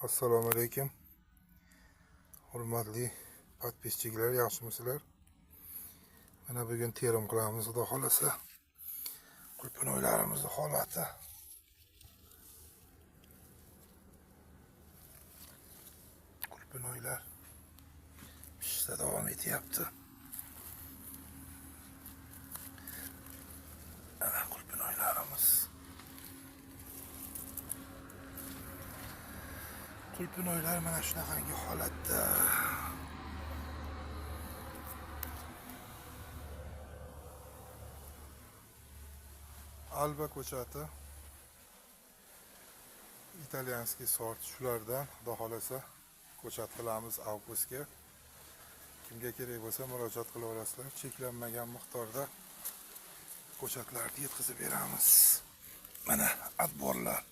Assalomu alaykum. Hurmatli подписчик lar, yaxshimisizlar? Mana bugun terim qilamiz, Xudo xolasa. Qulpinoylarimizni holati. Qulpinoylar pishishda davom etyapti. Ana qulpinoylarimiz. Qulpinoylar mana shunaqangi holatda. Alba ko'chati, итальянский sort, shulardan Xudo xolasa ko'chat qilamiz avgustga. Kimga kerak bo'lsa murojaat qilaverasizlar. Cheklanmagan miqdorda ko'chatlarni yetkazib beramiz. Mana отбор lar.